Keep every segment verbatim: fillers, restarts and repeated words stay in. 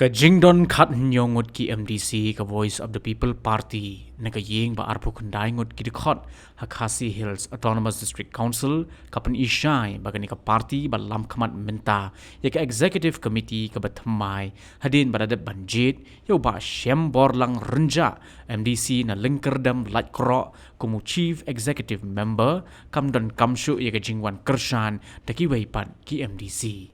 Ka jingdon khathynñiew ngut ki M D C ka Voice of the People Party na ka ïing ba arphew khyndai ngut ki dkhot ha Khasi Hills Autonomous District Council ka pynishai ba kane ka party ba lam khmat mynta ïa ka Executive Committee kaba thymmai hadien ba la dep ban jied ïa u Bah Shemborlang Rynjah, M D C na Lyngkyrdem Laitkroh, kum u Chief Executive Member, kam don kam shuh ïa ka jingwan kyrshan da kiwei pat ki M D C.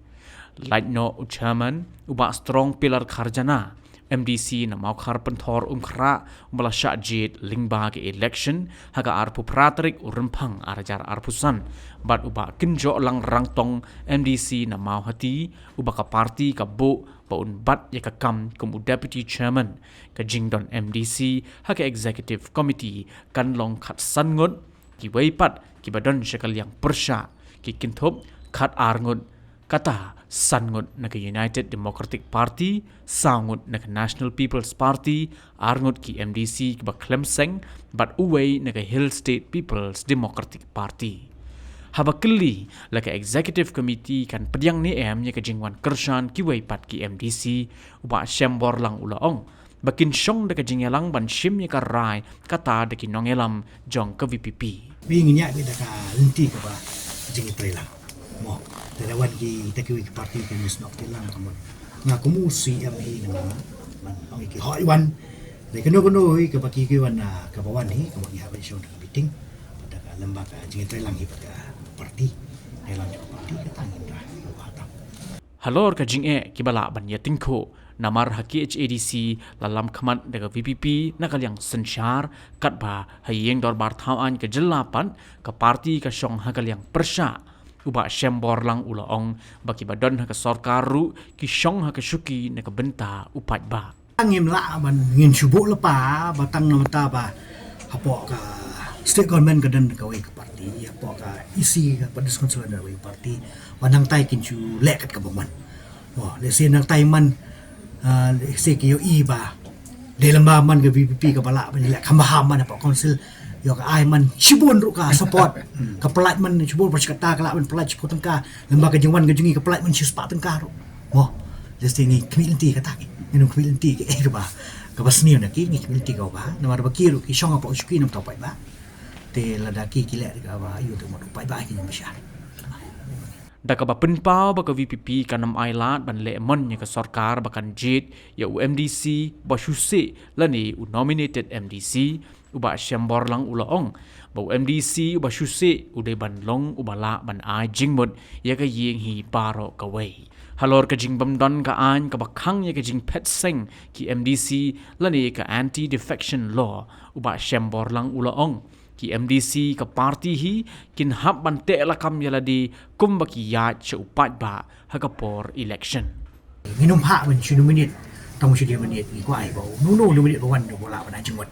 Lait noh u Chairman, u Bah Strong Pillar Kharjana, M D C na Mawkhar Pynthor Umkhrah, uba la shah jied lyngba ka election ha ka arphew phra tarik u Rymphang ar hajar arphew san, bad u Bah Kynjohlang Rangtong, M D C na Mawhati, uba ka party ka buh ba un bat ïa ka kam kum u Deputy Chairman. Ka jingdon M D C ha ka Executive Committee kan long khatsan ngut, kiwei pat kiba don sha ka liang pyrshah ki kynthup khatar ngut, kata san ngut na ka United Democratic Party, saw ngut na ka National People's Party, ar ngut ki M D C kiba khlem seng, bad uwei na ka Hill State People's Democratic Party. Haba kylli la ka Executive Committee kan pdiang ne em ïa ka jingwan kyrshan kiwei pat ki M D C, u Bah Shemborlang u la ong ba kin shong da ka jingïalang ban shim ïa ka rai kata da ki nongïalam jong ka V P P. Wi ngin ïa bi da ka lynti kaba jingïatreilang. Mo, te da wan kita kiwei ki party ki mus nok ti lang ka mon. Nga kum u C M hi nga man ong ki hoi wan. Dei kano kano hi kaba ki ki wan, ah, kaba wan hi kaba ngi hap ban shong da ka meeting. Pada ka lem ba ka jingïatreilang hi bad ka party. Dei lang jong ka party kata ngin rai. Wa tam. Halor ka jingeh kiba lah ban ïatyngkhuh, namar ha K H A D C la lam khmat da ka V P P na ka liang synshar, katba ha ïing dorbar thaw aiñ ka jylla pat ka party ka shong ha ka liang pyrshah. U Bah Shemborlang u la ong ba kiba don ha ka sorkar ruh ki shong ha ka shuki na ka bynta u paidbah. Ngim lah ban ngin shu buh lypa ba tang namar ba hapoh ka state government ka don kawei ka party, hapoh ka E C ka party council don kawei ka party, ba nangtai kin shu leh kat kaba man. Oh, lehse nangtai man, ah, lehse ki ïohi ba dei lem ba man ka V P P kaba lah ban leh kham bha man hapoh council. Ïoh ka ai man shibun ruh ka support. Ka pynlait man shibun, ba shi katta ka lah ban pynlait shiphew tyngka. Lem ba ka jingwan ka jong ngi ka pynlait man shispah tyngka ruh. Mo, lehse ngi khmih lynti kata ki. Ngi nym khmih lynti ki, eh, kaba, kaba sniew na ki, ngi khmih lynti kaba. Namar ba ki ruh ki shong hapoh shuki nam tau paidbah. Te lada ki ki leh kaba ïoh te mo paidbah ki nym bishar. Da kaba pynpaw ba ka V P P kan ym ailad ban leh mon ïa ka sorkar ba kan jied ïa u M D C ba shu seh lane u nominated M D C, u Bah Shemborlang u la ong ba u M D C uba shu seh u dei ban long uba lah ban ai jingmut ïa ka ïing hi baroh kawei. Halor ka jingbym don ka aiñ kaba khang ïa ka jingphet seng ki M D C lane ka Anti Defection Law, u Bah Shemborlang u la ong ki M D C ka party hi kin hap ban teh lakam ïa lade kumba ki ïaid sha u paidbah ha ka por election. Ngi nym hap ban shu nominate, tang shu nominate ngi kwah ai ba u, no, no, nominate ba wan, no, ba lah ban ai jingmut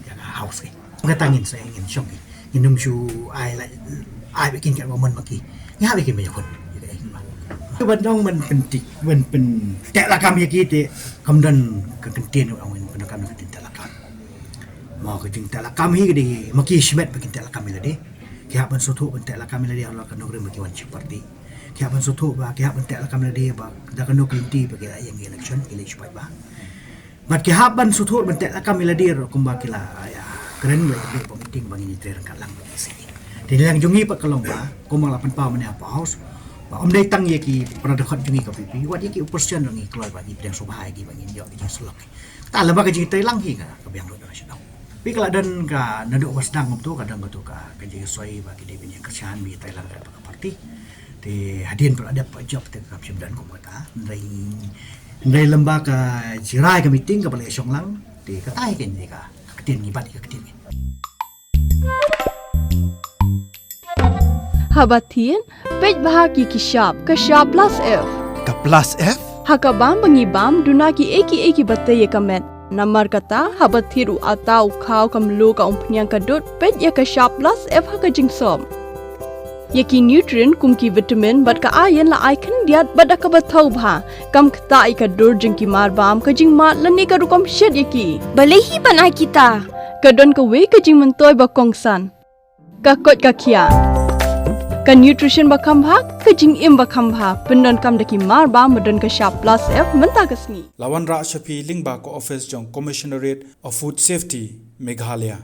ïa ka house ki. Kata ngin sa ngin shong ki. Ngi nym shu ai la, ai ba kin kat ba mon ma ki. Ngi hap ba kin ba ïakhun. Ban dang ban pyntik, ban pynteh lakam ïa ki te kam don ka kyntien, ong ban pyndakam ka kyntien teh lakam. Mo, ka jingteh lakam hi ka dei ma ki shimet ba kin teh lakam ïa lade. Ki hap ban sngewthuh ban teh lakam ïa lade halor ka nongrim ba ki wan sha party. Ki hap ban sngewthuh ba ki hap ban teh lakam ïa lade ba da kano ka lynti ba ki la ïeng election, ki leit sha paidbah. Bad ki hap ban sngewthuh ban teh lakam ïa lade ruh kumba ki la, ïa, kren ba ïa ba meeting ba ngin ïatrei ryngkat lang bad ki seh. Te na liang jong ngi pat ka long ba kumba la pynpaw mynne hapoh house ba ym dei tang ïa ki para dkhot jong ngi ka V P P, wat ïa ki opposition ruh ngi kloi ba ngi pdiang sngewbha ïa ki ba ngin ïoh ki jingsyllok. Kata lem ba ka jingtreilang hi ka, ka biang lut da ka shnong. Phi ka la don ka naduh ba sdang kumto ka don kato ka, ka jingsoi ba ki dei ban ïa kyrshan ban ïatreilang ka, ka party. Te hadien ba la dep ka jop te ka kam shym don kum kata. Hynrei, hynrei lem ba ka jingrai ka meeting kaba la ïashong lang. Te kata hi ka, ka ktien ngi bat ka ktien ngi. Haba thied, peit bha ki ki shap, ka shap plus F. Ka plus F? Ha ka bam ba ngi bam, duna ki ei ki ei kiba tei ïa ka met. Namar kata, haba thied u atta u khaw ka mluh ka umphniang ka dud, peit ïa ka shap plus F ha ka jingsop. Ïa ki nutrient kum ki vitamin bad ka iron la ai khyndiat bad da kaba thaw bha. Kam ktah ïa ka dur jong ki marbam, ka jingmad lane ka rukom shet ïa ki. Balei hi ban ai kita? Ka don kawei ka jingmyntoi ba kongsan. Ka koit ka khiah. Ka nutrition ba kham bha, ka jingim ba kham bha, pyndonkam da ki mar ba, ba don ka shap plus F mynta ka sngi. La wanrah sha phi lyngba ka office jong Commissionerate of Food Safety, Meghalaya.